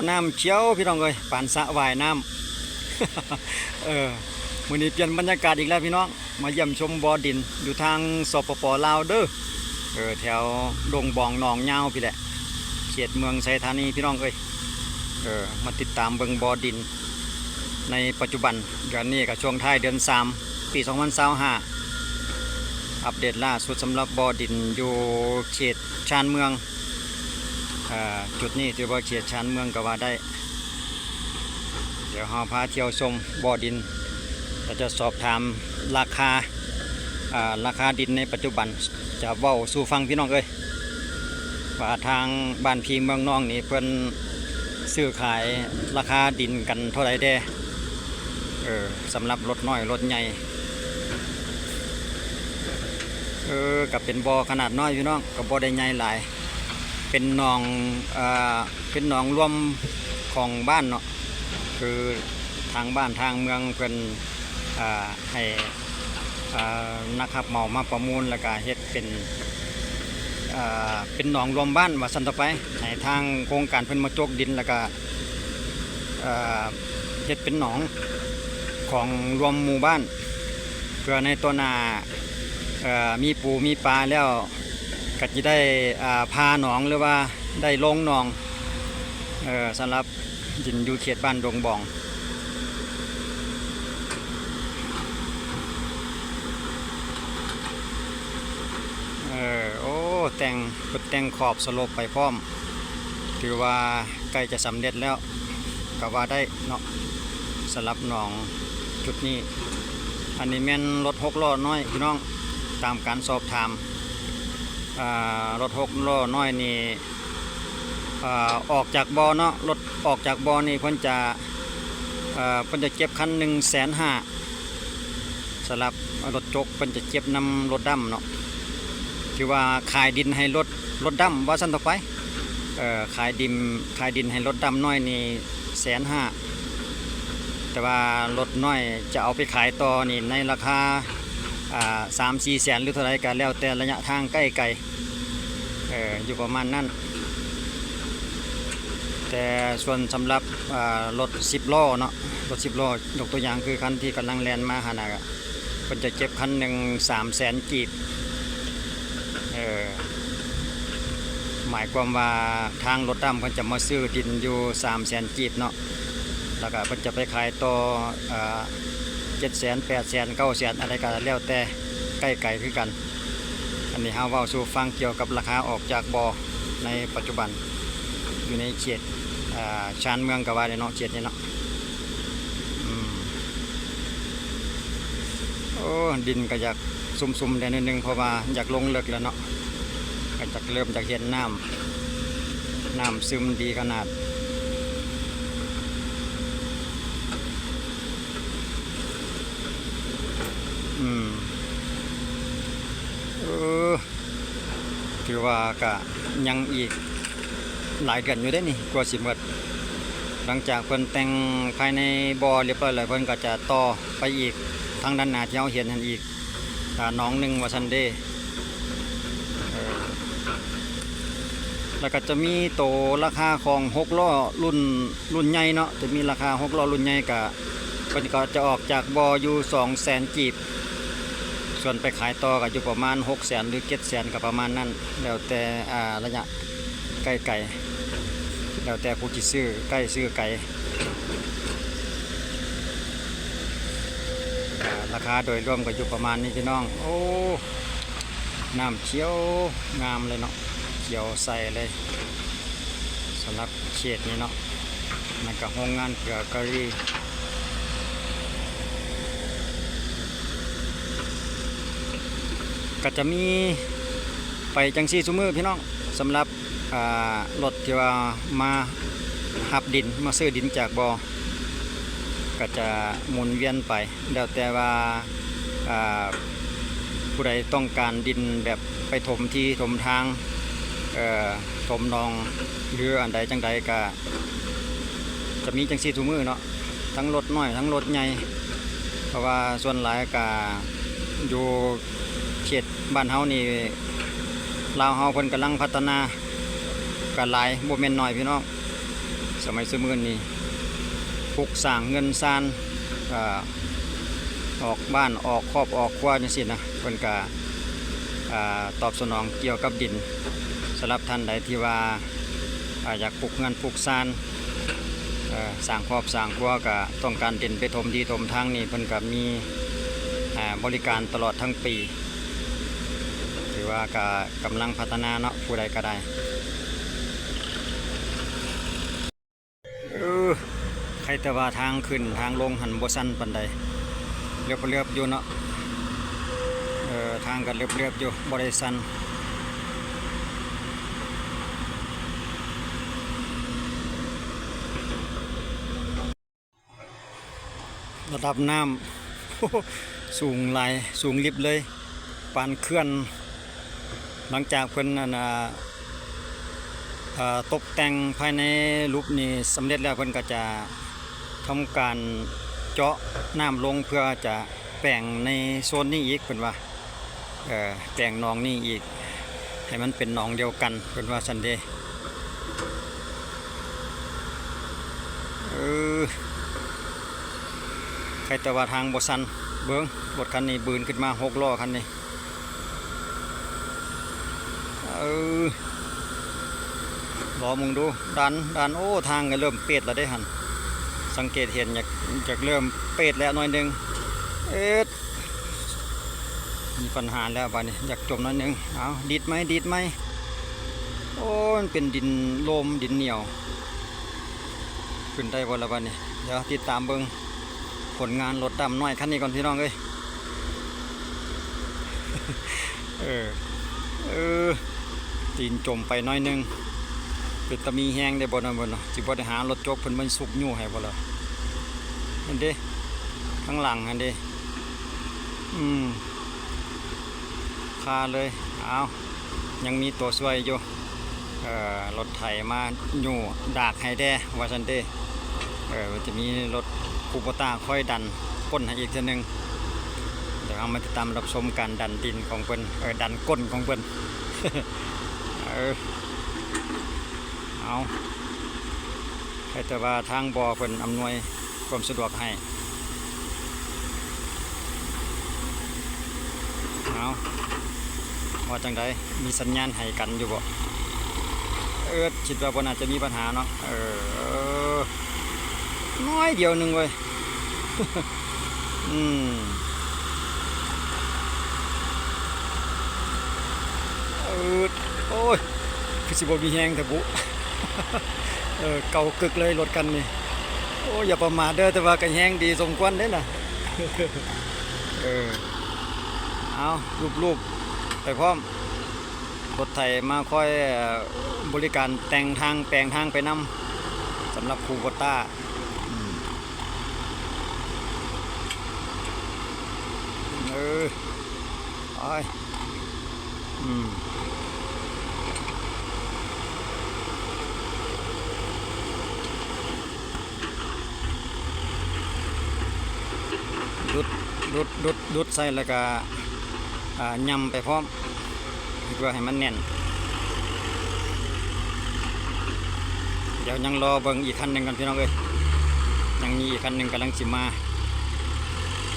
ນ້ຳຂຽວພີ່ນ້ອງເອີຍ ປານສະຫວ່າຍນ້ຳ. ເອີ ມື້ນີ້ປ່ຽນບັນຍາກາດອີກແລ້ວພີ່ນ້ອງ ມາຢ້ຽມຊົມບໍ່ດິນຢູ່ທາງ ສປປ ລາວເດີ. ເອີ ແຖວດົງບອງໜອງຍາວພີ້ແຫຼະ ເຂດເມືອງໄຊທານີພີ່ນ້ອງເອີຍ. ເອີ ມາຕິດຕາມເບິ່ງບໍ່ດິນໃນປັດຈຸບັນ ເດືອນນີ້ກໍຊ່ວງທ້າຍເດືອນສາມ ປີສອງພັນຊາວຫ້າ ອັບເດດລ່າສຸດສຳລັບບໍ່ດິນຢູ່ເຂດຊານເມືອງ. ເອີ ຈຸດນີ້ຖືວ່າເຂດຊານເມືອງກໍວ່າໄດ້. ດຽວເຮົາພາທ່ຽວຊົມບໍ່ດິນ ແລະ ຈະສອບຖາມລາຄາ ເອີ ລາຄາດິນໃນປັດຈຸບັນ ຈະເວົ້າສູ່ຟັງພີ່ນ້ອງເອີຍ ວ່າທາງບ້ານພີ່ເມືອງນ້ອງນີ້ເພິ່ນຊື້ຂາຍລາຄາດິນກັນເທົ່າໃດແດ່ ເອີ ສຳລັບລົດນ້ອຍລົດໃຫຍ່. ເອີ ກໍເປັນບໍ່ຂະໜາດນ້ອຍພີ່ນ້ອງ ກໍບໍ່ໄດ້ໃຫຍ່ຫຼາຍ ເປັນໜອງ ເອີ ເປັນໜອງລວມຂອງບ້ານເນາະ ຄືທາງບ້ານທາງເມືອງເພິ່ນ ເອີ ໃຫ້ ເອີ ນັກຮັບເໝົາມາປະມູນ ແລ້ວກະເຮັດເປັນ ເອີ ເປັນໜອງລວມບ້ານວ່າຊັ້ນຕໍ່ໄປ ໃຫ້ທາງໂຄງການເພິ່ນມາຈົກດິນ ແລ້ວກະ ເອີ ເຮັດເປັນໜອງຂອງລວມໝູ່ບ້ານ ເພື່ອໃນຕໍ່ໜ້າ ເອີ ມີປູມີປາແລ້ວ ກໍຈະໄດ້ ເອີ ຜ່າໜອງ ຫຼືວ່າໄດ້ລົງໜອງ ເອີ ສຳລັບດິນຢູ່ເຂດບ້ານດົງບອງ. ເອີ ໂອ້ ແຕ່ງ ເພິ່ນແຕ່ງຂອບສະໂລບໄປພ້ອມ ຖືວ່າໃກ້ຈະສຳເລັດແລ້ວ ກໍວ່າໄດ້ເນາະ ສຳລັບໜອງຈຸດນີ້. ອັນນີ້ແມ່ນລົດຫົກລໍ້ນ້ອຍພີ່ນ້ອງ ຕາມການສອບຖາມ ອາ ລົດຫົກລໍ້ນ້ອຍນີ້ ອາ ອອກຈາກບໍ່ເນາະ ລົດອອກຈາກບໍ່ນີ້ເພິ່ນຈະ ເອີ ເພິ່ນຈະເກັບຄັນໜຶ່ງແສນຫ້າ ສຳລັບລົດຈົກເພິ່ນຈະເກັບນຳລົດດຳເນາະ ຖືວ່າຂາຍດິນໃຫ້ລົດ ລົດດຳວ່າຊັ້ນຕໍ່ໄປ ເອີ ຂາຍດິນ ຂາຍດິນໃຫ້ລົດດຳນ້ອຍນີ້ແສນຫ້າ ແຕ່ວ່າລົດນ້ອຍຈະເອົາໄປຂາຍຕໍ່ນີ້ໃນລາຄາ ອາ ສາມສີ່ແສນ ຫຼືເທົ່າໃດກໍແລ້ວແຕ່ໄລຍະທາງໃກ້ໄກ ເອີ ຢູ່ປະມານນັ້ນ. ແຕ່ສ່ວນສຳລັບ ອາ ລົດສິບລໍ້ເນາະ ລົດສິບລໍ້ ຍົກຕົວຢ່າງຄືຄັນທີ່ກຳລັງແລ່ນມາຫັ້ນນະ ເພິ່ນຈະເກັບຄັນໜຶ່ງສາມແສນກີບ ເອີ ໝາຍຄວາມວ່າທາງລົດດຳເພິ່ນຈະມາຊື້ດິນຢູ່ສາມແສນກີບເນາະ ແລ້ວກະເພິ່ນຈະໄປຂາຍຕໍ່ ເອີ ເຈັດແສນ ແປດແສນ ເກົ້າແສນ ອັນໃດກໍແລ້ວແຕ່ ໃກ້ໄກຄືກັນ. ອັນນີ້ເຮົາເວົ້າສູ່ຟັງກ່ຽວກັບລາຄາອອກຈາກບໍ່ໃນປັດຈຸບັນ ຢູ່ໃນເຂດ ອາ ຊານເມືອງກໍວ່າໄດ້ເນາະ ເຂດນີ້ເນາະ. ອືມ ໂອ້ ດິນກໍຢາກຊຸ່ມໆແດ່ໜ້ອຍໜຶ່ງ ເພາະວ່າຢາກລົງເລິກແລ້ວເນາະ ກໍຢາກເລີ່ມຢາກເຫັນນ້ຳ ນ້ຳຊຶມດີຂະໜາດ. ອືມ ເອີ ຖືວ່າກະຍັງອີກຫຼາຍເດືອນຢູ່ເດ້ນີ້ ກວ່າຊິໝົດ. ຫຼັງຈາກເພິ່ນແຕ່ງພາຍໃນບໍ່ລຽບຮ້ອຍແລ້ວ ເພິ່ນກໍຈະຕໍ່ໄປອີກທາງດ້ານໜ້າທີ່ເຮົາເຫັນຫັ້ນອີກ ອາ ໜອງໜຶ່ງວ່າຊັ້ນເດ້. ເອີ ແລ້ວກໍຈະມີໂຕລາຄາຂອງຫົກລໍ້ລຸ້ນ ລຸ້ນໃຫຍ່ເນາະ ຈະມີລາຄາຫົກລໍ້ລຸ້ນໃຫຍ່ ກະເພິ່ນກໍຈະອອກຈາກບໍ່ຢູ່ສອງແສນກີບ ສ່ວນໄປຂາຍຕໍ່ກໍຢູ່ປະມານຫົກແສນ ຫຼື ເຈັດແສນ ກໍປະມານນັ້ນ ແລ້ວແຕ່ ອາ ໄລຍະໃກ້ໄກ ແລ້ວແຕ່ຜູ້ທີ່ຊື້ໃກ້ຊື້ໄກ. ອາ ລາຄາໂດຍລວມກໍຢູ່ປະມານນີ້ພີ່ນ້ອງ. ໂອ້ ນ້ຳຂຽວງາມເລີຍເນາະ ຂຽວໃສເລີຍ ສຳລັບເຂດນີ້ເນາະ. ແລ້ວກໍໂຮງງານເກືອກາລີ ກໍຈະມີໄປຈັ່ງຊີ້ຊຸມື້ພີ່ນ້ອງ ສຳລັບ ອາ ລົດທີ່ວ່າມາຮັບດິນ ມາຊື້ດິນຈາກບໍ່ ກໍຈະໝູນວຽນໄປ ແລ້ວແຕ່ວ່າ ອາ ຜູ້ໃດຕ້ອງການດິນແບບໄປຖົມທີ່ຖົມທາງ ເອີ ຖົມໜອງ ຫຼື ອັນໃດຈັ່ງໃດ ກະຈະມີຈັ່ງຊີ້ທຸກມື້ເນາະ ທັງລົດນ້ອຍ ທັງລົດໃຫຍ່ ເພາະວ່າສ່ວນຫຼາຍກະຢູ່ເຂດບ້ານເຮົານີ້ ລາວເຮົາເພິ່ນກຳລັງພັດທະນາ ກະຫຼາຍ ບໍ່ແມ່ນໜ້ອຍ ພີ່ນ້ອງ. ສະໄໝຊຸມື້ນີ້ ປຸກສ້າງເຮືອນຊານ ອາ ອອກບ້ານ ອອກຄອບອອກຄົວຈັ່ງຊີ້ນະ ເພິ່ນກະ ອາ ຕອບສະໜອງກ່ຽວກັບດິນ. ສຳລັບທ່ານໃດທີ່ວ່າ ອາ ຢາກປຸກເຮືອນປຸກຊານ ເອີ ສ້າງຄອບສ້າງຄົວ ກະຕ້ອງການດິນໄປຖົມທີ່ຖົມທາງນີ້ ເພິ່ນກະມີ ອາ ບໍລິການຕະຫຼອດທັງປີ. ຖືວ່າກະກຳລັງພັດທະນາເນາະ ຜູ້ໃດກະໄດ້. ເອີ ໃຄແຕ່ວ່າທາງຂຶ້ນທາງລົງຫັ້ນບໍ່ຊັນປານໃດ ເຫຼືອບໆຢູ່ເນາະ. ເອີ ທາງກະເຫຼືອບໆຢູ່ ບໍ່ໄດ້ຊັນ. ລະດັບນ້ຳ ໂອ້ ສູງຫຼາຍ ສູງລິບເລີຍ ປານເຂື່ອນ. ຫຼັງຈາກເພິ່ນ ອັນ ອາ ເອີ ຕົກແຕ່ງພາຍໃນຫຼຸບນີ້ສຳເລັດແລ້ວ ເພິ່ນກະຈະທຳການເຈາະນ້ຳລົງ ເພື່ອຈະແປງໃນໂຊນນີ້ອີກ ເພິ່ນວ່າ. ເອີ ແປງໜອງນີ້ອີກ ໃຫ້ມັນເປັນໜອງດຽວກັນ ເພິ່ນວ່າຊັ້ນເດ. ເອີ ໃຄແຕ່ວ່າທາງບໍ່ຊັນ. ເບິ່ງ ລົດຄັນນີ້ບືນຂຶ້ນມາ ຫົກລໍ້ຄັນນີ້. ເອີ ລໍເບິ່ງດູ ດັນ ດັນ. ໂອ້ ທາງກະເລີ່ມເປດແລ້ວເດ້ຫັ້ນ ສັງເກດເຫັນ ຢາກ ຢາກເລີ່ມເປດແລ້ວໜ້ອຍໜຶ່ງ. ເອີດ ມີບັນຫາແລ້ວບາດນີ້ ຢາກຈົມໜ້ອຍໜຶ່ງ. ເອົາ ດີດໄໝ ດີດໄໝ. ໂອ້ ມັນເປັນດິນໂລມ ດິນໜຽວ ຂຶ້ນໄດ້ບໍ່ລະບາດນີ້? ດຽວຕິດຕາມເບິ່ງຜົນງານລົດດຳນ້ອຍຄັນນີ້ກ່ອນ ພີ່ນ້ອງເອີຍ. ເອີ ເອີ ຕີນຈົມໄປໜ້ອຍໜຶ່ງ. ເປັນຕາມີແຮງເດ້ບໍ່ນະ ບໍ່ນະ? ຊິບໍ່ໄດ້ຫາລົດຈົກເພິ່ນມາຊຸກຍູ້ໃຫ້ບໍ່ລະ? ຫັ້ນເດ້ ທາງຫຼັງຫັ້ນເດ້. ອືມ ຄາເລີຍ. ເອົາ ຍັງມີຕົວຊ່ວຍຢູ່ ເອີ ລົດໄຖມາຍູ້ດາກໃຫ້ແດ່ ວ່າຊັ້ນເດ. ເອີ ຈະມີລົດຄູໂບຕ້າຄອຍດັນກົ້ນໃຫ້ອີກເທື່ອໜຶ່ງ. ດຽວເຮົາມາຕິດຕາມຮັບຊົມການດັນດິນຂອງເພິ່ນ ເອີ ດັນກົ້ນຂອງເພິ່ນ. ເອີ ເອົາ ໃຫ້ແຕ່ວ່າທາງບໍ່ເພິ່ນອຳນວຍຄວາມສະດວກໃຫ້. ເອົາ ວ່າຈັ່ງໃດ? ມີສັນຍານໃຫ້ກັນຢູ່ບໍ່? ເອີ ຄິດວ່າບໍ່ໜ້າຈະມີບັນຫາເນາະ. ເອີ ໜ້ອຍດຽວໜຶ່ງເວີຍ. ອືມ ເອີ ໂອ້ຍ ຄືຊິບໍ່ມີແຮງແທ້ບຸ. ເອີ ເກົ່າກຶກເລີຍລົດຄັນນີ້. ໂອ້ ຢ່າປະໝາດເດີ ແຕ່ວ່າກະແຮງດີສົມຄວນເດ້ນະ. ເອີ ເອົາ ລູບໆໄປພ້ອມ. ລົດໄຖມາຄອຍ ເອີ ບໍລິການແຕ່ງທາງ ແປງທາງໄປນຳ ສຳລັບຄູໂບຕ້າ. ອືມ ເອີ ໄປ. ອືມ ດຸດ ດຸດ ດຸດ ດຸດໃສ່ ແລ້ວກະ ອ່າ ຫຍ້ຳໄປພ້ອມ ເພື່ອໃຫ້ມັນແໜ້ນ. ດຽວຍັງລໍເບິ່ງອີກຄັນໜຶ່ງກ່ອນ ພີ່ນ້ອງເອີຍ. ຍັງມີອີກຄັນໜຶ່ງກຳລັງຊິມາ.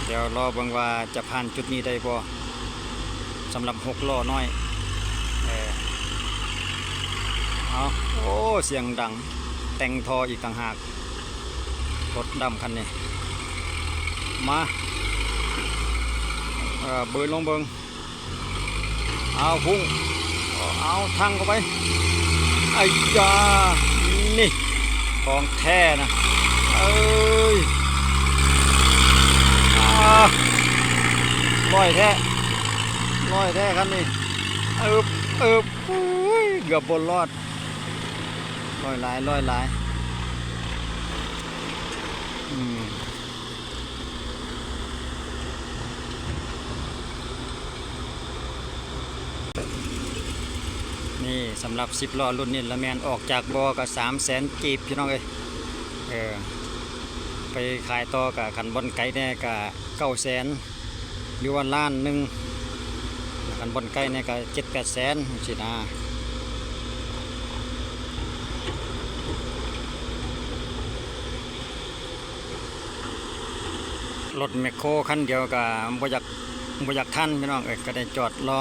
ດຽວລໍເບິ່ງວ່າຈະຜ່ານຈຸດນີ້ໄດ້ບໍ່ ສຳລັບຫົກລໍ້ນ້ອຍ. ເອີ ເອົາ ໂອ້ ສຽງດັງ ແຕ່ງທໍ່ອີກຕ່າງຫາກ. ລົດດຳຄັນນີ້ ມາ ເອີ ບືນລົງເບິ່ງ. ເອົາ ພຸ້ງ ເອົາ ທັ່ງເຂົ້າໄປ. ໄອ້ຢາ ນີ້ຂອງແທ້ນະ ເອີຍ. ອາ ຮ້ອຍແທ້ ຮ້ອຍແທ້ຄັນນີ້. ອຶບ ອຶບ ໂອ້ຍ ເກືອບບໍ່ລອດ. ຮ້ອຍຫຼາຍ ຮ້ອຍຫຼາຍ. ອືມ ນີ້ສຳລັບສິບລໍ້ລຸ້ນນີ້ລະແມ່ນອອກຈາກບໍ່ກະສາມແສນກີບ ພີ່ນ້ອງເອີຍ. ເອີ ໄປຂາຍຕໍ່ກະ ຄັນບ່ອນໄກແດ່ກະເກົ້າແສນ ຫຼືວ່າລ້ານໜຶ່ງ ຄັນບ່ອນໃກ້ນີ້ກະເຈັດແປດແສນຈັ່ງຊີ້ນະ. ລົດແມັກໂຄຄັນດຽວກໍບໍ່ຢາກ ບໍ່ຢາກທັນພີ່ນ້ອງເອີຍ ກໍໄດ້ຈອດລໍ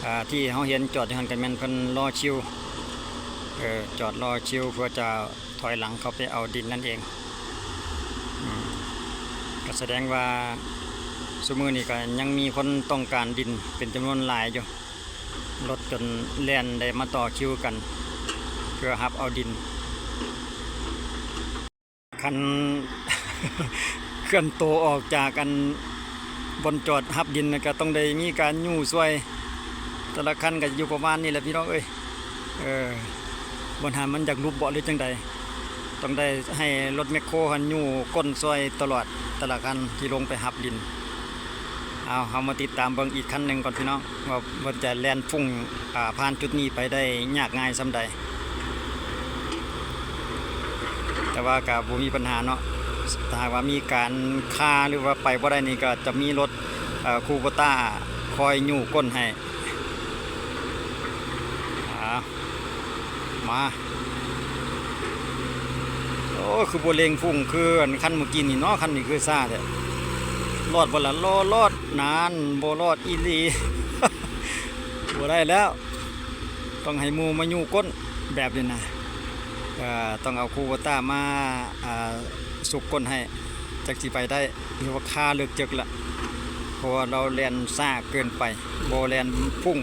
ອາ ທີ່ເຮົາເຫັນຈອດຢູ່ຫັ້ນກໍແມ່ນເພິ່ນລໍຄິວ ເອີ ຈອດລໍຄິວເພື່ອຈະຖອຍຫຼັງເຂົ້າໄປເອົາດິນນັ້ນເອງ. ອືມ ກໍສະແດງວ່າຊຸມື້ນີ້ກໍຍັງມີຄົນຕ້ອງການດິນເປັນຈຳນວນຫຼາຍຢູ່. ລົດຈົນແລ່ນໄດ້ມາຕໍ່ຄິວກັນ ເພື່ອຮັບເອົາດິນ. ຄັນເຄື່ອນໂຕອອກຈາກອັນບ່ອນຈອດຮັບດິນ ແລ້ວກໍຕ້ອງໄດ້ມີການຍູ້ຊ່ວຍ. ແຕ່ລະຄັນກໍຢູ່ປະມານນີ້ແຫຼະພີ່ນ້ອງເອີຍ. ເອີ ບໍ່ທັນມັນຢາກຫຼຸບເບາະ ຫຼືຈັ່ງໃດ ຕ້ອງໄດ້ໃຫ້ລົດແມັກໂຄຫັ້ນຍູ້ກົ້ນຊ່ວຍຕະຫຼອດ ແຕ່ລະຄັນທີ່ລົງໄປຮັບດິນ. ເອົາ ເຮົາມາຕິດຕາມເບິ່ງອີກຄັນໜຶ່ງກ່ອນພີ່ນ້ອງ ວ່າເພິ່ນຈະແລ່ນຟຸ້ງ ອາ ຜ່ານຈຸດນີ້ໄປໄດ້ຍາກງ່າຍສ່ຳໃດ. ແຕ່ວ່າກໍບໍ່ມີບັນຫາເນາະ ຖ້າຫາກວ່າມີການຄາ ຫຼືວ່າໄປບໍ່ໄດ້ນີ້ ກໍຈະມີລົດ ເອີ ຄູໂບຕ້າຄອຍຍູ້ກົ້ນໃຫ້. ອາ ມາ ໂອ້ ຄືບໍ່ເລັ່ງຟຸ້ງຄືອັນຄັນເມື່ອກີ້ນີ້ເນາະ. ຄັນນີ້ຄືຊ້າແທ້. ລອດບໍ່ລະ? ລອດ ລອດ. ນັ້ນ ບໍ່ລອດອີ່ຫຼີ. ບໍ່ໄດ້ແລ້ວ ຕ້ອງໃຫ້ໝູ່ມາຍູ້ກົ້ນແບບນີ້ນະ. ເອີ ຕ້ອງເອົາຄູໂບຕ້າມາ ອາ ຊຸກກົ້ນໃຫ້ ຈັ່ງຊິໄປໄດ້. ເອີ້ນວ່າຄາເລິກເຈິກລະ ເພາະວ່າລາວແລ່ນຊ້າເກີນໄປ ບໍ່ແລ່ນຟຸ້ງ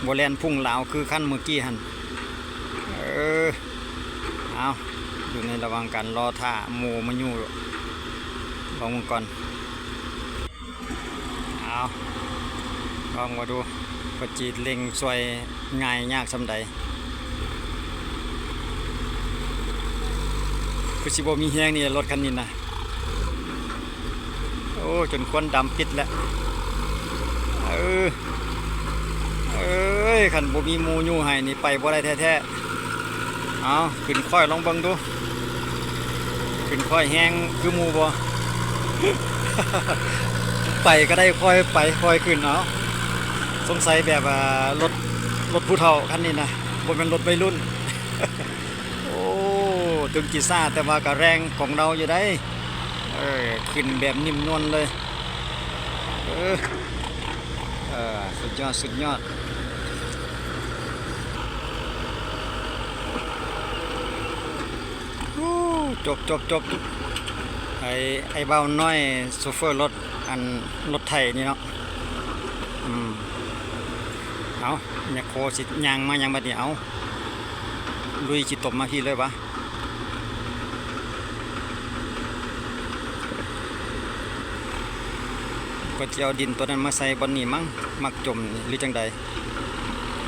ບໍ່ແລ່ນຟຸ້ງລາວຄືຄັນເມື່ອກີ້ຫັ້ນ. ເອີ ເອົາ ຢູ່ໃນລະຫວ່າງການລໍຖ້າໝູ່ມາຍູ້ ລອງເບິ່ງກ່ອນ. ເອົາ ລອງເບິ່ງດູ ເພິ່ນຊິເລັ່ງຊ່ວຍງ່າຍຍາກສ່ຳໃດ. ຄືຊິບໍ່ມີແຮງນີ້ ລົດຄັນນີ້ນະ. ໂອ້ ຈົນຄວັນດຳປິດແລ້ວ. ເອີ ເອີຍ ຄັນບໍ່ມີໝູ່ຍູ້ໃຫ້ນີ້ ໄປບໍ່ໄດ້ແທ້ໆ. ເອົາ ຂຶ້ນຄ່ອຍລອງເບິ່ງດູ ຂຶ້ນຄ່ອຍແຮງຄືໝູ່ບໍ່? ໄປກໍໄດ້ ຄ່ອຍໄປຄ່ອຍຂຶ້ນ. ເອົາ ສົງໄສແບບວ່າລົດ ລົດຜູ້ເຖົ້າຄັນນີ້ນະ ບໍ່ແມ່ນລົດໄວລຸ້ນ. ໂອ້ ເຖິງຊິຊ້າ ແຕ່ວ່າກໍແຮງຂອງລາວຢູ່ໃດ໋. ເອີ ຂຶ້ນແບບນິ້ມນວນເລີຍ. ເອີ ເອີ ສຸດຍອດ ສຸດຍອດ. ໂອ້ ຈົບ ຈົບ ຈົບ. ໄອ້ ໄອ້ບ່າວນ້ອຍ ໂຊເຟີລົດ ອັນ ລົດໄຖນີ້ເນາະ. ອືມ ເອົາ ແມັກໂຄຊິຍ່າງມາຫຍັງບັດນີ້? ເອົາ ລຸຍຂີ້ຕົມມາພີ້ເລີຍຫວາ? ເພິ່ນຊິເອົາດິນໂຕນັ້ນມາໃສ່ບ່ອນນີ້ມັ້ງ ມັກຈົມ ຫຼືຈັ່ງໃດ?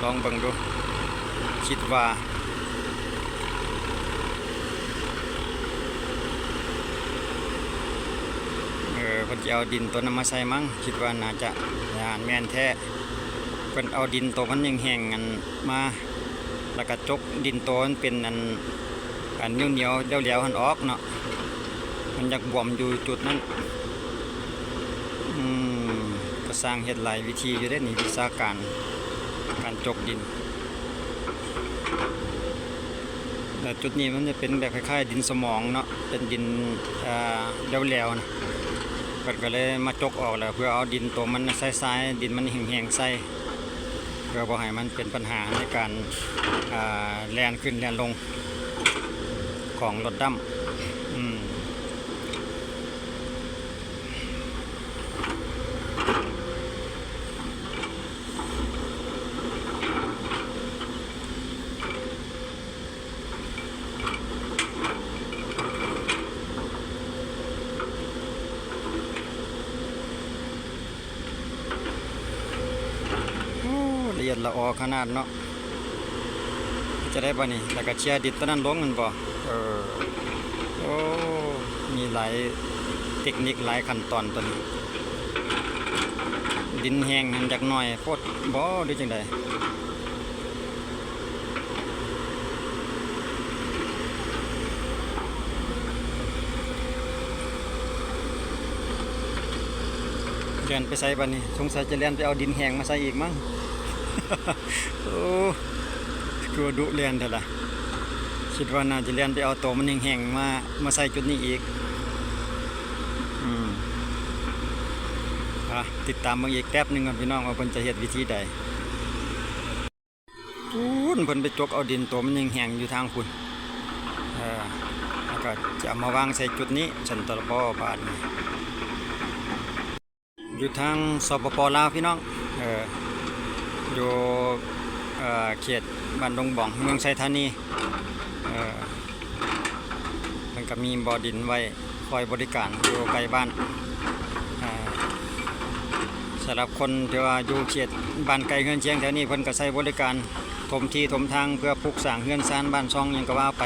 ລອງເບິ່ງດູ ຄິດວ່າ ເອີ ເພິ່ນຊິເອົາດິນໂຕນັ້ນມາໃສ່ມັ້ງ ຄິດວ່າໜ້າຈະ ໜ້າແມ່ນແທ້. ເພິ່ນເອົາດິນໂຕມັນແຫ້ງໆ ອັນ ມາ ແລ້ວກະຈົກດິນໂຕມັນເປັນອັນ ອັນໜຽວໆ ຫຼຽວໆ ຫັ້ນອອກເນາະ ມັນຢາກບວມຢູ່ຈຸດນັ້ນ. ອືມ ກະຊ່າງເຮັດຫຼາຍວິທີຢູ່ເດ້ນີ້ ວິຊາການການຈົກດິນ. ແລ້ວຈຸດນີ້ມັນຈະເປັນແບບຄ້າຍໆ ດິນສະໝອງເນາະ ເປັນດິນ ເອີ ຫຼຽວໆ ນະ ເພິ່ນກະເລີຍມາຈົກອອກ ແລ້ວເພື່ອເອົາດິນໂຕມັນຊາຍໆ ດິນມັນແຫ້ງໆ ໃສ່ ເພື່ອບໍ່ໃຫ້ມັນເປັນບັນຫາໃນການ ອ່າ ແລ່ນຂຶ້ນແລ່ນລົງຂອງລົດດຳ. ອືມ. ໂອ້ ລະອຽດລະອໍຂະໜາດເນາະ. ຈະໄດ້ບາດນີ້ ແລ້ວກໍເຊຍດິນໂຕນັ້ນລົງແມ່ນບໍ່? ເອີ ໂອ້ ມີຫຼາຍເຕັກນິກ ຫຼາຍຂັ້ນຕອນໂຕນີ້. ດິນແຫ້ງຫັ້ນຈັກໜ້ອຍໂພດບໍ່ ຫຼືຈັ່ງໃດ? ແລ່ນໄປໃສບາດນີ້? ສົງໄສຈະແລ່ນໄປເອົາດິນແຫ້ງມາໃສ່ອີກມັ້ງ. ໂອ້ ຄືວ່າດຸແລ່ນແທ້ລະ. ຄິດວ່າໜ້າຈະແລ່ນໄປເອົາໂຕມັນແຫ້ງໆ ມາ ມາໃສ່ຈຸດນີ້ອີກ. ອ່ະ ຕິດຕາມເບິ່ງອີກແປັບໜຶ່ງກ່ອນພີ່ນ້ອງ ວ່າເພິ່ນຈະເຮັດວິທີໃດ. ພຸ້ນ ເພິ່ນໄປຈົກເອົາດິນຕົມຍັງແຫ້ງຢູ່ທາງພຸ້ນ ເອີ ແລ້ວກໍຈະເອົາມາວາງໃສ່ຈຸດນີ້ ຊັ້ນຕະລະພໍບາດນີ້ ຢູ່ທາງ ສປປ ລາວ ພີ່ນ້ອງ ເອີ ຢູ່ ເອີ ເຂດບ້ານດົງບອງ ເມືອງໄຊທານີ ເອີ ມັນກໍມີບໍ່ດິນໄວ້ ຄອຍບໍລິການຢູ່ໃກ້ບ້ານ ເອີ ສຳລັບຄົນທີ່ວ່າຢູ່ເຂດບ້ານໃກ້ເຮືອນຄຽງແຖວນີ້ ເພິ່ນກໍໃຊ້ບໍລິການຖົມທີ່ຖົມທາງ ເພື່ອປຸກສ້າງເຮືອນຊານບ້ານຊ່ອງຫຍັງກໍວ່າໄປ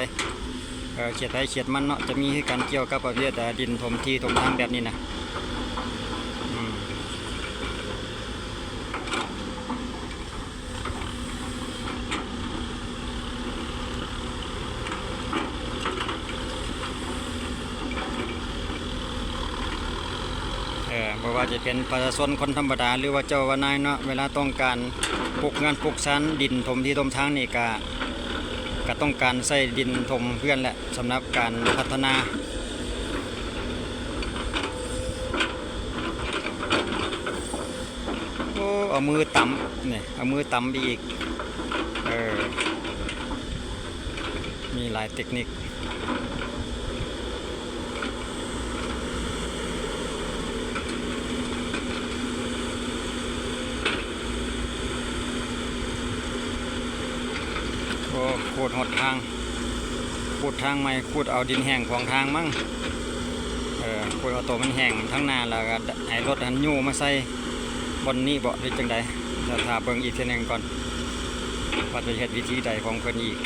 ເອີ ເຂດໃຜເຂດມັນເນາະ ຈະມີຄືກັນກ່ຽວກັບປະເພດ ເອີ ດິນຖົມທີ່ຖົມທາງແບບນີ້ນະ ອືມ. ເອີ ບໍ່ວ່າຈະເປັນປະຊາຊົນຄົນທຳມະດາ ຫຼືວ່າເຈົ້າວ່ານາຍເນາະ ເວລາຕ້ອງການປຸກເຮືອນປຸກຊານ ດິນຖົມທີ່ຖົມທາງນີ້ກະ ກະຕ້ອງການໃຊ້ດິນຖົມເຮືອນແຫຼະ ສຳລັບການພັດທະນາ. ໂອ້ ເອົາມືຕຳ ນີ້ ເອົາມືຕຳໄປອີກ ເອີ ມີຫຼາຍເຕັກນິກ ໂອ້ ຂູດຮອດທາງ ຂູດທາງໃໝ່ ຂູດເອົາດິນແຫ້ງຂອງທາງມັ້ງ ເອີ ຂູດເອົາໂຕມັນແຫ້ງທາງໜ້າ ແລ້ວກໍໃຫ້ລົດຫັ້ນຍູ້ມາໃສ່ບ່ອນນີ້ເບາະ ຫຼືຈັ່ງໃດ? ຖ້າເບິ່ງອີກເທື່ອໜຶ່ງກ່ອນ ວ່າຈະເຮັດວິທີໃດຂອງເພິ່ນອີກ.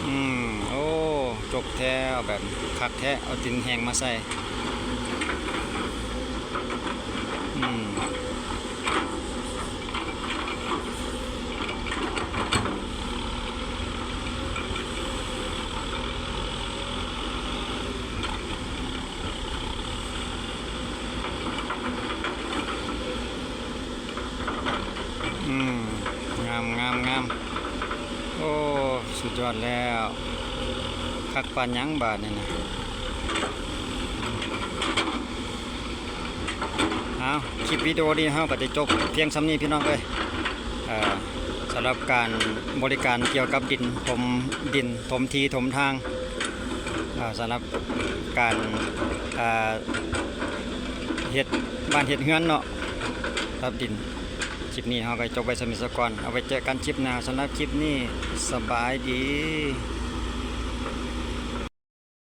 ອືມ ໂອ້ ຈົກແທ້ ເອົາແບບຄັກແທ້ ເອົາດິນແຫ້ງມາໃສ່ ອືມ. ອືມ ງາມ ງາມ ງາມ ໂອ້ ສຸດຍອດແລ້ວ ຄັກປານຫຍັງບາດນີ້ນະ. ເອົາ ຄລິບວິດີໂອນີ້ເຮົາກໍໄດ້ຈົບພຽງສ່ຳນີ້ພີ່ນ້ອງເອີຍ ເອີ ສຳລັບການບໍລິການກ່ຽວກັບດິນ ຖົມດິນ ຖົມທີ່ຖົມທາງ ເອີ ສຳລັບການ ເອີ ເຮັດບ້ານເຮັດເຮືອນເນາະ ສຳລັບດິນ. ຄລິບນີ້ເຮົາກໍຈົບໄວ້ສ່ຳນີ້ສາກ່ອນ ເອົາໄວ້ເຈີກັນຄລິບໜ້າ ສຳລັບຄລິບນີ້ ສະບາຍດີ.